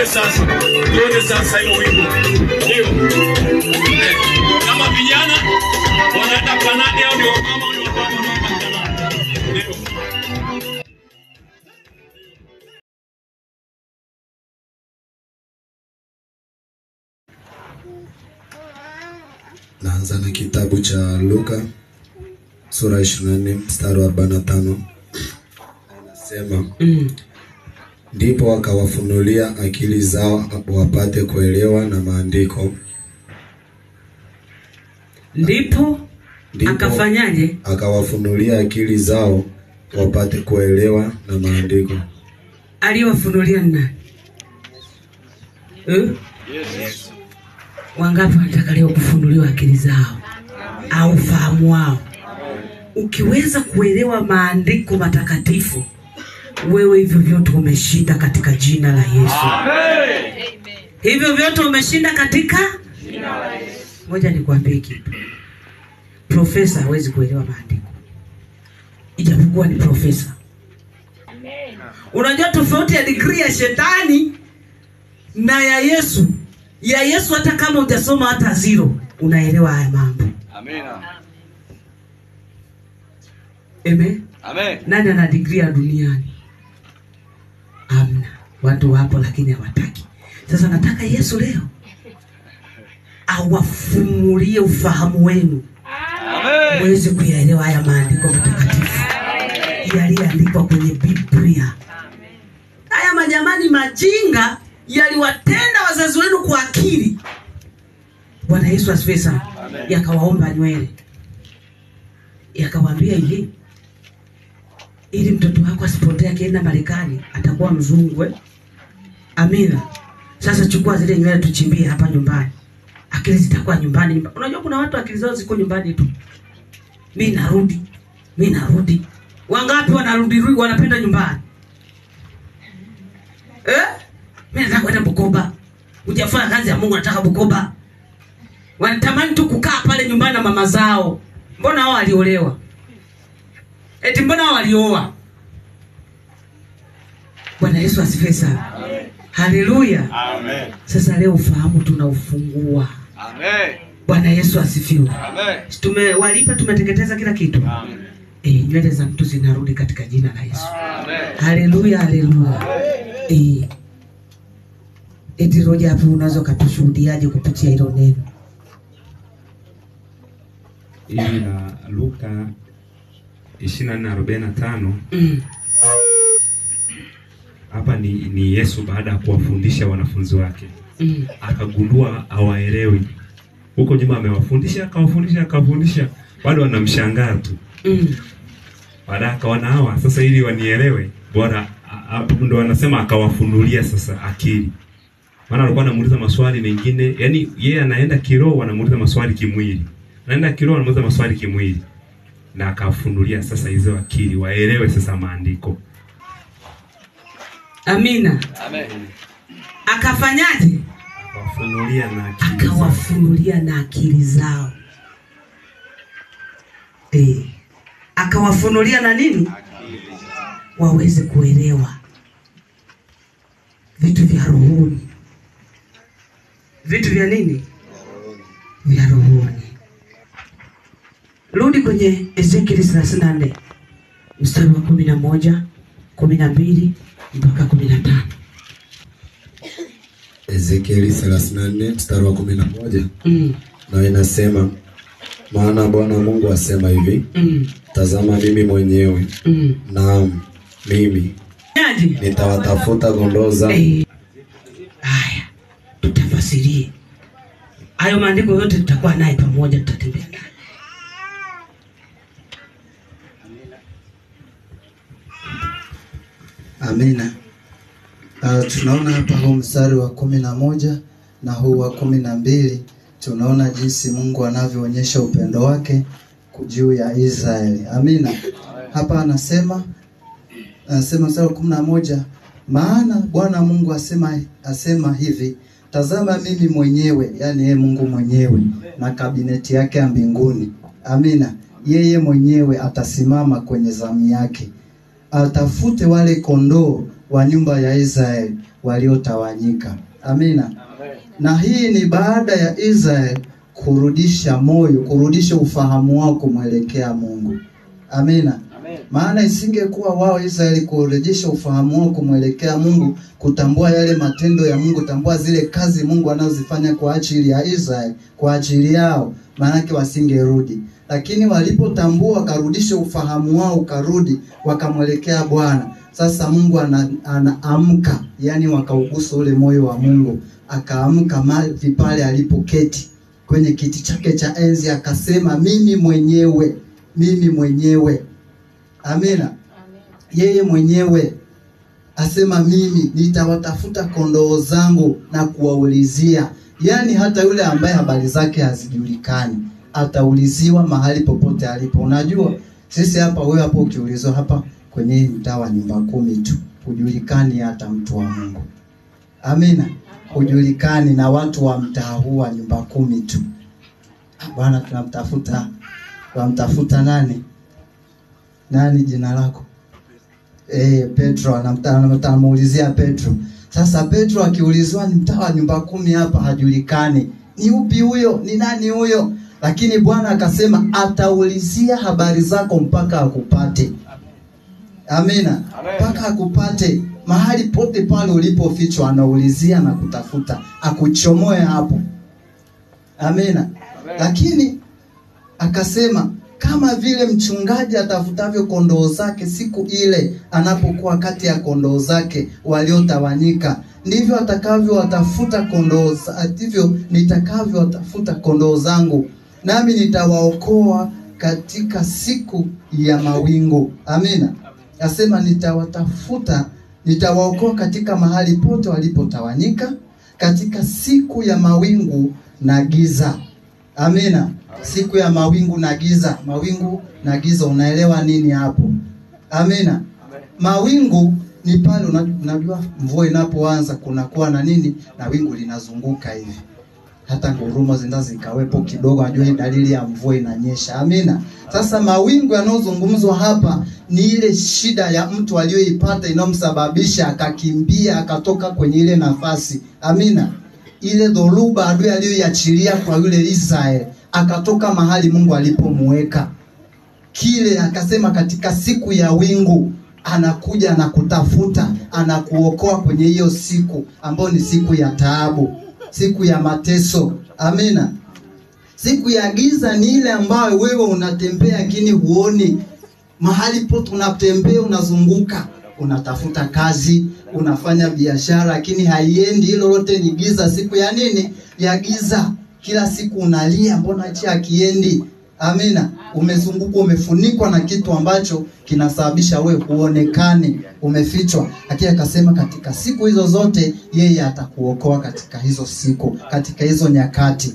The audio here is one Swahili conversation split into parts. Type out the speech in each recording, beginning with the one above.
Sasa tuone sasa hiyo wimbo. Ndio. Kama vijana wanaenda Kanani au ni wamama au ni wababa wanaenda Kanani. Ndio. Naanza na kitabu cha Luka sura 24 mstari wa 45. Anasema ndipo akawafunulia akili zao wapate kuelewa na maandiko. Ndipo akafanyaje? Akawafunulia akili zao wapate kuelewa na maandiko. Aliwafunulia nani? Yes. Wangapi wanataka leo kufunuliwa akili zao au fahamu wao? Ukiweza kuelewa maandiko matakatifu, wewe hivyo vyote umeshinda katika jina la Yesu. Amen. Hivyo vyote umeshinda katika jina la Yesu. Ngoja nikwambie kitu. Profesa hawezi kuelewa maandiko, ijapokuwa ni profesa. Amen. Unajua tofauti ya degree ya shetani na ya Yesu? Ya Yesu hata kama hujasoma hata zero, unaelewa haya mambo. Amina. Amen. Amen. Nani ana degree ya duniani? Amna. Watu wapo lakini hawataki. Sasa nataka Yesu leo awafunulie ufahamu wenu. Amen. Muweze kuyaelewa haya maandiko matakatifu yaliyoandikwa kwenye Biblia. Haya majamani majinga yaliwatenda wazazi wenu kwa akili. Bwana Yesu asifiwe sana. Yakawaomba nywele. Yakawaambia hivi, ili mtoto wako asipotee akienda Marekani atakuwa mzungu. Amina. Sasa chukua zile nywele tuchimbie hapa nyumbani. Akili zitakuwa nyumbani. Unajua kuna watu akili zao ziko nyumbani tu. Mimi narudi. Mimi narudi. Wangapi wanarudi wanapenda nyumbani? Mimi nataka kwenda Bukoba. Hujafanya kazi ya Mungu, nataka Bukoba. Wanatamani tu kukaa pale nyumbani na mama zao. Mbona hao waliolewa? Eti mbona hao walioa? Bwana Yesu asifiwe sana. Amen. Haleluya. Amen. Sasa leo ufahamu tunaufungua. Amen. Bwana Yesu asifiwe. Amen. Tumewalipa, tumeteketeza kila kitu. Amen. Nywele za mtu zinarudi katika jina la Yesu. Amen. Haleluya, haleluya. Eti Roja hapo unaweza kutushuhudiaje kupitia hilo neno? Hili la Luka 24:45. Hapa ni Yesu baada ya kuwafundisha wanafunzi wake. Akagundua hawaelewi. Huko nyuma amewafundisha, akawafundisha, akawafundisha, bado wanamshangaa tu. Baada akaona hawa sasa ili wanielewe, bora ndo anasema akawafunulia sasa akili. Maana alikuwa anamuuliza maswali mengine, yani yeye anaenda kiroho anamuuliza maswali kimwili. Anaenda kiroho anamuuliza maswali kimwili. Na akafunulia sasa hizo akili waelewe sasa maandiko. Amina. Amen. Akafanyaje? Akawafunulia na akili. Akawafunulia na akili zao. Akawafunulia na nini? Waweze kuelewa vitu vya rohoni. Vitu vya nini? Vya rohoni. Rudi kwenye Ezekiel 34 mstari wa 11, 12 mpaka 15. Ezekieli 34 mstari wa 11. Na inasema, maana Bwana Mungu asema hivi, tazama mimi mwenyewe, naam mimi nitawatafuta kondoo zangu. Haya, tutafasirie hayo maandiko yote, tutakuwa naye pamoja, tutatembea naye. Amina. Tunaona hapa huu mstari wa 11 na huu wa 12, tunaona jinsi Mungu anavyoonyesha upendo wake juu ya Israeli. Amina. Hapa anasema mstari wa 11, maana Bwana Mungu asema hivi, tazama mimi mwenyewe, yani yeye Mungu mwenyewe na kabineti yake ya mbinguni. Amina. Yeye mwenyewe atasimama kwenye zamu yake, atafute wale kondoo wa nyumba ya Israeli waliotawanyika. Amina. Na hii ni baada ya Israeli kurudisha moyo, kurudisha ufahamu wao kumwelekea Mungu. Amina. Maana isingekuwa wao Israeli kurejesha ufahamu wao kumwelekea Mungu, kutambua yale matendo ya Mungu, kutambua zile kazi Mungu anazozifanya kwa ajili ya Israeli, kwa ajili yao, maanake wasingerudi. Lakini walipotambua wakarudisha ufahamu wao, ukarudi wakamwelekea Bwana. Sasa Mungu anaamka, yani wakaugusa ule moyo wa Mungu, akaamka mahali pale alipoketi kwenye kiti chake cha enzi, akasema mimi mwenyewe, mimi mwenyewe. Amina. Yeye mwenyewe asema mimi nitawatafuta kondoo zangu na kuwaulizia. Yani hata yule ambaye habari zake hazijulikani atauliziwa mahali popote alipo. Unajua sisi hapa, wewe hapo ukiulizwa hapa kwenye mtaa wa nyumba 10 tu, hujulikani hata mtu wa Mungu. Amina. Hujulikani na watu wa mtaa huu wa nyumba 10 tu. Bwana tunamtafuta nani? Nani jina lako? Petro. Anamuulizia Petro. Sasa Petro akiulizwa ni mtaa wa nyumba 10 hapa, hajulikani. Ni upi huyo? Ni nani huyo? Lakini Bwana akasema ataulizia habari zako mpaka akupate. Amina. Mpaka akupate. Mahali pote pale ulipofichwa anaulizia na kutafuta, akuchomoe hapo. Amina. Lakini akasema kama vile mchungaji atafutavyo kondoo zake siku ile anapokuwa kati ya kondoo zake waliotawanyika, ndivyo atakavyowatafuta kondoo, ndivyo nitakavyowatafuta kondoo zangu, nami nitawaokoa katika siku ya mawingu. Amina. Asema nitawatafuta, nitawaokoa katika mahali pote walipotawanyika, katika siku ya mawingu na giza. Amina. Siku ya mawingu na giza. Mawingu na giza, unaelewa nini hapo? Amina. Mawingu ni pale unajua mvua inapoanza kunakuwa na nini, na wingu linazunguka hivi. Hata ngurumo zinaweza zikawepo kidogo, unajua hii dalili ya mvua inanyesha. Amina. Sasa mawingu yanayozungumzwa hapa ni ile shida ya mtu aliyoipata inomsababisha akakimbia akatoka kwenye ile nafasi. Amina. Ile dhoruba adui aliyoiachilia kwa yule Israeli, akatoka mahali Mungu alipomuweka. Kile akasema katika siku ya wingu anakuja na kutafuta, anakuokoa kwenye hiyo siku ambayo ni siku ya taabu, siku ya mateso. Amina. Siku ya giza ni ile ambayo wewe unatembea lakini huoni. Mahali pote unatembea, unazunguka, unatafuta kazi, unafanya biashara lakini haiendi. Hilo lote ni giza. Siku ya nini? Ya giza. Kila siku unalia, mbona hichi hakiendi? Amina. Umezungukwa, umefunikwa na kitu ambacho kinasababisha wewe huonekane, umefichwa. Lakini akasema katika siku hizo zote yeye atakuokoa katika hizo siku, katika hizo nyakati.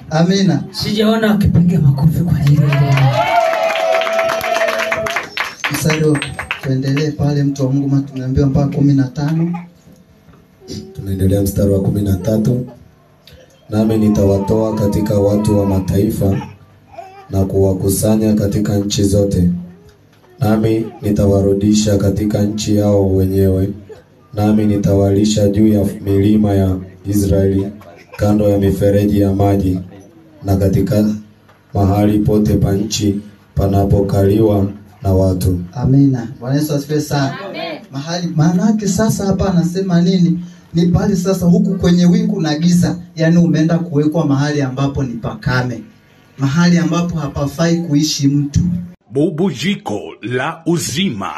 Amina. Sijaona wakipiga makofi kwa ajili ya Bwana. Mstari tuendelee pale, mtu wa Mungu, tumeambiwa mpaka 15. Tunaendelea mstari wa 13. Nami nitawatoa katika watu wa mataifa na kuwakusanya katika nchi zote, nami nitawarudisha katika nchi yao wenyewe, nami nitawalisha juu ya milima ya Israeli, kando ya mifereji ya maji, na katika mahali pote pa nchi panapokaliwa na watu. Amina. Bwana Yesu asifiwe sana. Mahali maana yake sasa hapa anasema nini? Ni pale sasa huku kwenye wingu na giza, yani umeenda kuwekwa mahali ambapo ni pakame, mahali ambapo hapafai kuishi mtu. Bubujiko la Uzima.